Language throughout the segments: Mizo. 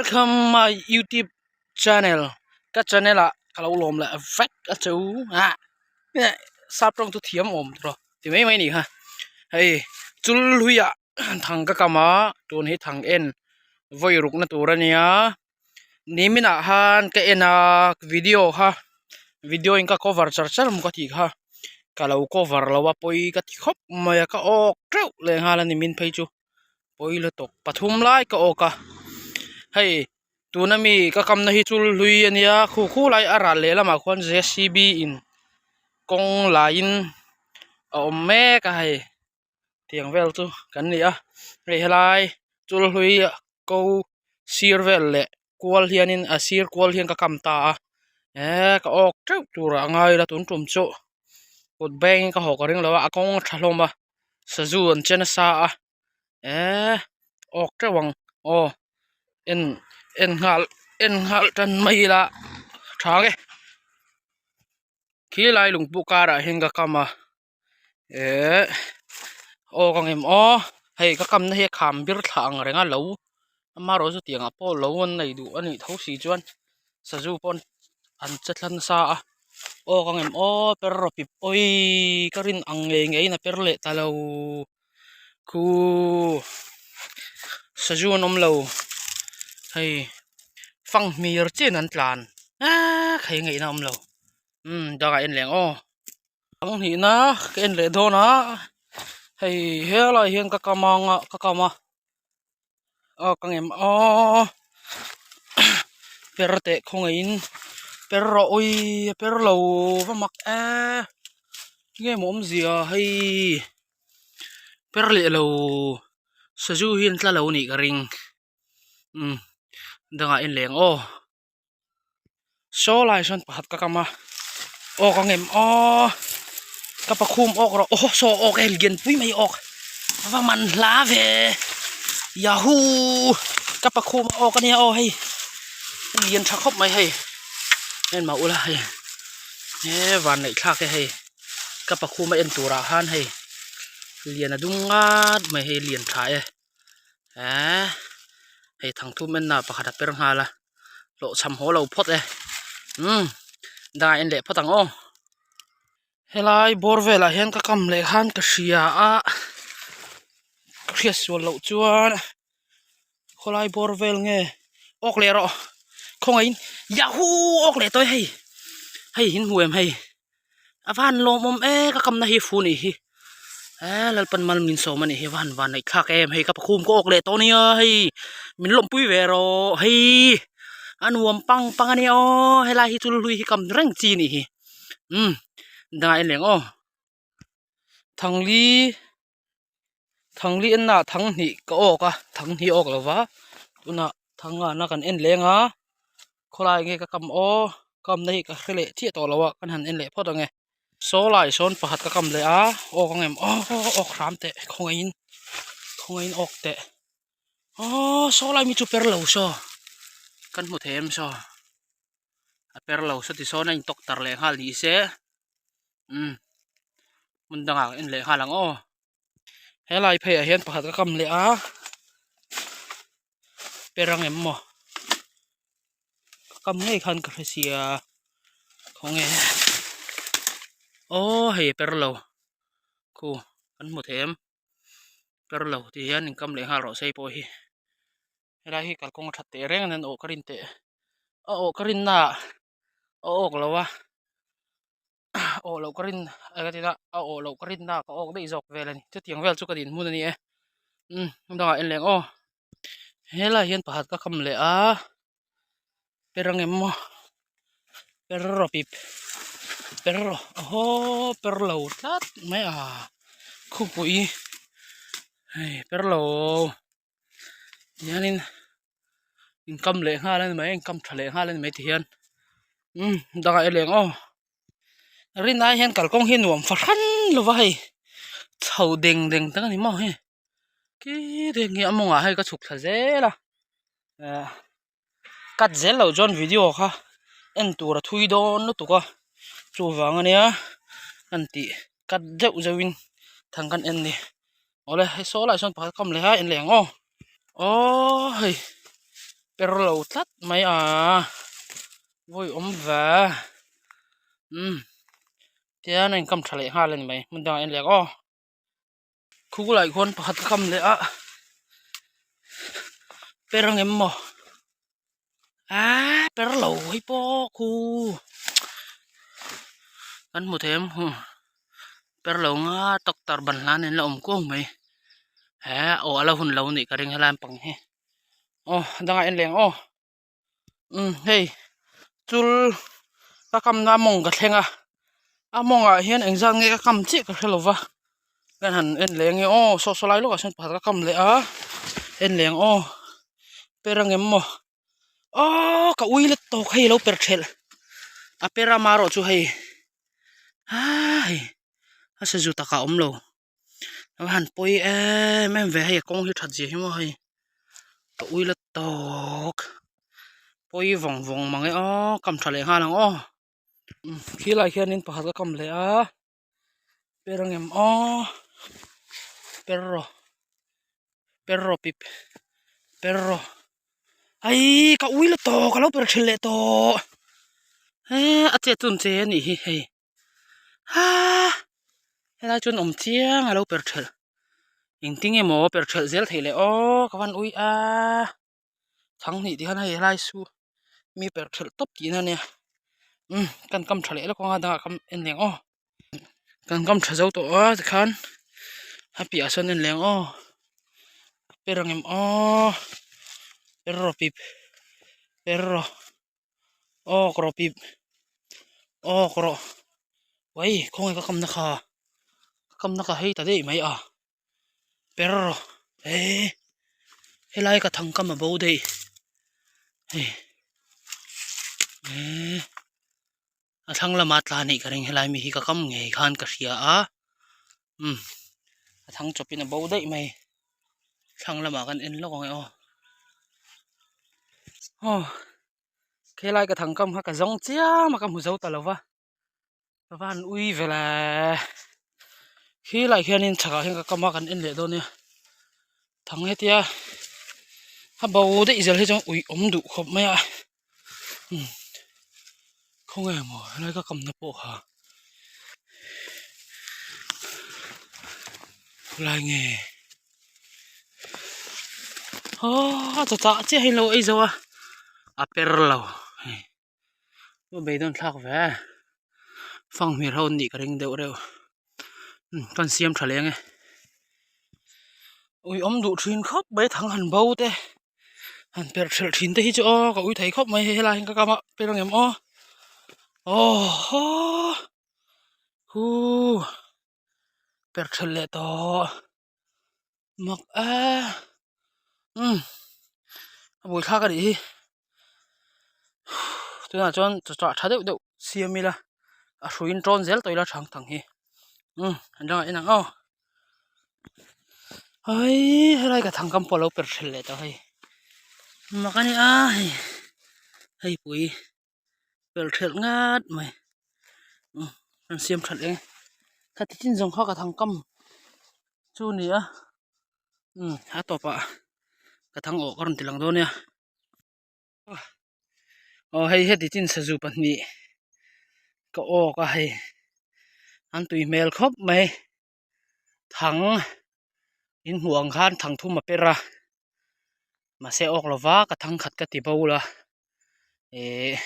Welcome my youtube channel ka channel ah ka lo lawm leh vek a chu a sap tawng chu thiam awm tawh ti mai mai a ni kha hei chul hlui ah thang ka kam a tun hi thang en vawi ruk na tur a nia nimin ah khan ka en a video kha video in ka cover char char maw ka tih kha ka lo cover lo a pawi ka ti khawp mai a ka awk teuh leh nghal a nimin phei chu. Pawi lutuk pathum lai ka awk a hei tuna mi ka kamna hi chu hlui a nia khu khu lai a ral leh lamah khuan j c b in kawng laiin a awm mek a hei tiang vel chu kan ni a hei helai chul hlui ko sir vel leh kual hianin a sir kual hian ka kam ta a eee ka awk teuh turah a ngai ila tun tum chu kut beng in ka haw ka ring lo a a kawng a tha hlawm a sazu an che nasa a eee awk teuh ang aw en en nghal en nghal tan mai ila tha ang e khi lai lungphu karah hian ka kam a eh aw ka ngem aw hei ka kamna hi a kham bir thla ang reng a lo amaherawhchu tiang ah pawh lo an nei duh a nih tho si chuan sazu pawn an che thla nasa a aw ka ngem aw per rawh pip awii ka rin ang ngei ngei in a per leh ta lo khu sazu an awm lo hei fanghmir chian an tlan ah hei ngaihna a awm lo umm dangah en leh ang aw. Ang hnihna ka en leh dawn a hei helai hian ka kam anga ka kam a aw ka ngem aw per teh khawngaihin per rawh awii a per lo va mak e nge maw awmzia hei per leh lo sazu hi an tla lo anih ka ring umm dangah en leh ang aw. Saw lai sawn pakhat ka kam a awk ang em aw ka pakhum awk rawh aw saw awk e lian pui mai awk va man hla ve yahoo ka pakhum a awk ania aw hei lian tha khawp mai hei en mah ula hei he van neih thlak e hei ka pakhum a en turah khan hei lian a dum ngat mai hei lian tha e. Eee hei thangthum en na pakhat a per nghal a hlawh chham haw lo phawt e umm dangah en leh phawt ang aw helai bawr velah hian ka kam leh khan ka hria a ka hriat sual loh chuan khawlai bawr vel nge awk leh rawh khawngaihin yahoo awk leh tawh e hei hei in hmu em hei. A van lawmawm e ka kamna hi fu nih hi eee lalpan mal min sawm a nih hi a van van neih thlak em hei ka pakhum ka awk leh tawh ania hei min lawmpui ve rawh hei a nuam pang pang ania aw helai hi chu hlui hi kam reng chi nih hi umm dangah en leh ang aw thangli thangli en na ah thanghnih ka awk a thanghnih a awk lova tunah thangana kan en leng a khawlai nge ka kam aw kam na hi ka hre leh chiah tawh lo a kan han en leh phawt ang e saw lai sawn pakhat ka kam leh a awk ang em aw awk hram teh khawngaihin khawngaihin awk teh aw saw lai mi chu per lo saw kan hmu thei em saw a per lo saw ti sawn a in tawk tar leh nghal ni se umm hmun dangah en leh nghal ang aw helai pheiah hian pakhat ka kam leh a per ang em maw ka kam ngei khan ka hre sia khawnge aw hei a per lo khu kan hmu thei em per lo tih hian in kam leh nghal rawh se hei pawh hi helai hi kalkawng a that teh reng a nen awh ka rin teh a awh ka rin naah a awk lo a. awh loh ka rin a ka tina a awh loh ka rin na ka awk daih zawk vel a ni chutiang vel chu ka din hmun a ni e umm dangah en leh ang aw helaiah hian pakhat ka kham leh a per ang em maw per rawh pip per rawh ahaw per lo tlat mai a khawpui hei per lo hianin inkam leh nghal a ni mai a inkam tha leh nghal a ni mai tihian umm dangah e leng aw rin ai hian kalkawng hi nuam fahran lova hei chho deng deng tak a ni maw hei khi deng hi a mawngah hei ka chhuk thla zel a eh cut zel loh chuan video kha en tur a thui dawn lutuk a chuvang ania an tih cut deuh zeuhin thang kan en ni. Awle hei saw lai sawn pakhat kam leh a en leh ang aw aw hei Per lo tlat mai a vawi awm ve umm tian a inkam tha leh nghal a ni mai hmun dangah en leh ang aw khulaiah khuan pakhat ka kam leh a per ang em maw aaa per lo hei pawh khu kan hmu thei ang huh per lo nga doctor ban hlan in la awm kuau mai he aw a la hun lo nih ka ring helai pang hi. Aw a dangah en leng aw umm hei chul ka kamna a mawng ka thleng a a mawngah hian engzat nge ka kam chiah ka hre lo va kan han en leh ange aw saw saw lai lawkah sawn pakhat ka kam leh a en leh ang aw per ang em maw aw ka ui let tawk hei a lo per thelh a per a marawh chu hei aa hei a sazu takah a awm lo. A va han pawi em em ve hei a kawng hi that zia hi maw hei ka ui la tawk pawi vawng vawng mang e aw kam tha leh nghal ang aw khilai khianin pakhat ka kam leh a per ang em aw per rawh per rawh pip per rawh ai ka ui la tawk a lo per thin leh tawh he a chet chun che a nih hi hei. Haa helai chuan awm chiang a lo per thelh engtin nge maw per thelh zel theih le aw ka van ui a chhang hnih tih khan hei helai chu mi per thelh tawp tihna ania umm kan kam tha leh lawk anga dangah kam en leh ang aw kan kam tha zo tawh a tikhan a piahah sawn en leh ang aw per ang em aw per rawh pip per rawh. Aw ka rawh pip aw ka rawh uai khawnge ka kamna kha ka kamna kha hei ta daih mai a per rawh eh helai ka thang kam a bo daih hei eh a thlang lama tla anih ka ring helai mi hi ka kam ngei khan ka hria a umm a thang chawpin a bo daih mai thlang lamah kan en lawk ang e aw aw khelai ka thang kam kha ka zawng chiam a ka hmu zo ta lo va ka van ui ve le khilai khianin chhakah hian ka kam a kan en leh dawn nia thang hetia a bo daih zel hi chuan ui awm duh khawp mai a umm khawnge maw helai ka kamna pawh kha khawlai nge aww a chawchah chiah hi an lo ei zo a a per lo hei a beidawn thlak ve fanghmir ho an nih ka ring deuh reuh umm ka han siam tha leng e ui awm duh thin khawp mai thang han bo te. Han perh hrelh thin te hi chu aw ka ui thei khawp mai hei helai hian ka kam a per ang em aw aw haw hu perh hrelh leh tawh mak e umm a buaithlak a nih hi tunah chuan chawchah tha deuh deuh siam ila a hruiin tawn zel tawh ila thang thang hi umm an rangah en ang aw. Hai helai ka thangkam pawh a lo per hrelh leh tawh hei mak a nia hei hei pui per hrelh ngat mai umm an siam that eng khati chin zawng kha ka thangkam chu a ni a umm a tawpah ka thang awh ka rawn ti lang dawn nia aw hei heti chin sazu pahnih ka awk a hei an tui hmel khawp mai. Thang in hmuh ang khan thang thum a per a mahse awk lova ka thang khat ka ti bo la ihh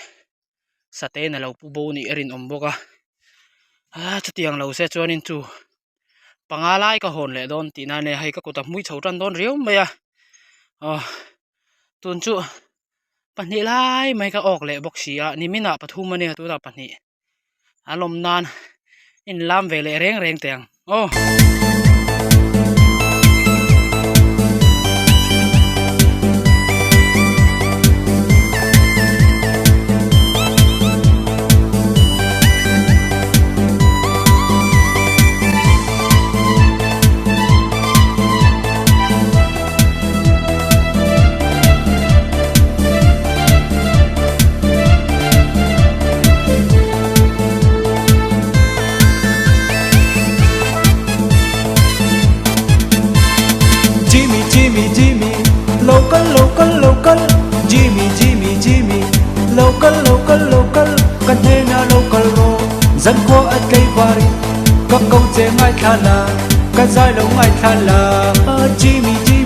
satein alo pu bo nih a rinawm bawk a ah chutiang lo se chuanin chu panga lai ka hawn leh dawn tih nan e hei ka kut a hmui chho tan dawn riau mai a aw tun chu pahnih lai mai ka awk leh bawk si a niminah pathum a nia tunah pahnih. A lawm nan in lam ve leh reng reng teh ang aw. Ka hnenah lo kal rawh zankhua a tlei varin ka ko che ngaithla la ka zai lo ngaithla la Jimmy Jimmy.